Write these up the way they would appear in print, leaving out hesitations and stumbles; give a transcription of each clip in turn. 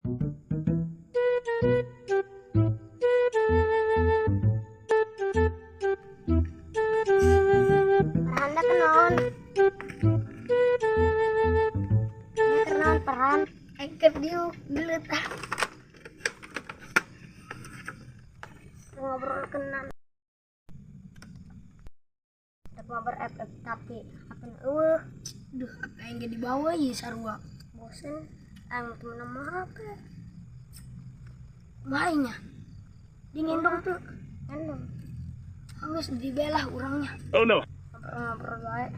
Anda kenaon? Kenaon peran? Engker diuk gelut ah. Ngobrol kenan. Ngobrol FF tapi apa eueuh. Duh, apa yang jadi bawa ya sarua. Bosen aing temen mah apa? Mainnya. Dingin dong tuh. Endong. Geus dibelah urangnya. Oh no. Ngobrol bae.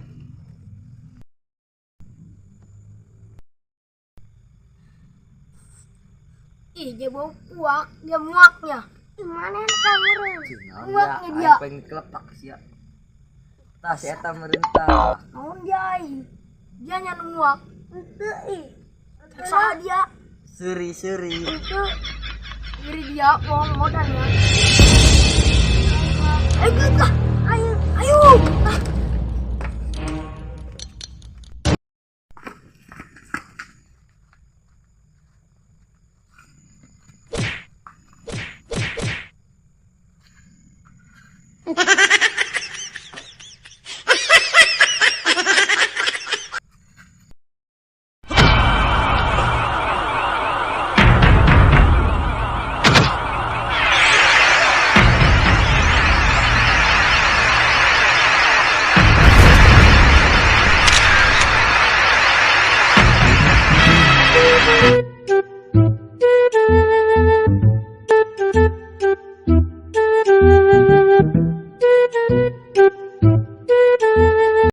Ih, dia bau puak, dia muaknya. Ih, mana eta urang? Muaknya dia. Aing pengen kelepak sia. Tah si eta merintah. Naon dia aing? Dia nya nu muak. Henteu ih. Saha dia? Seri-seri. Henteu. Diri dia wong modalnya. Ayo geus lah. Ayo. Ayo. Ah.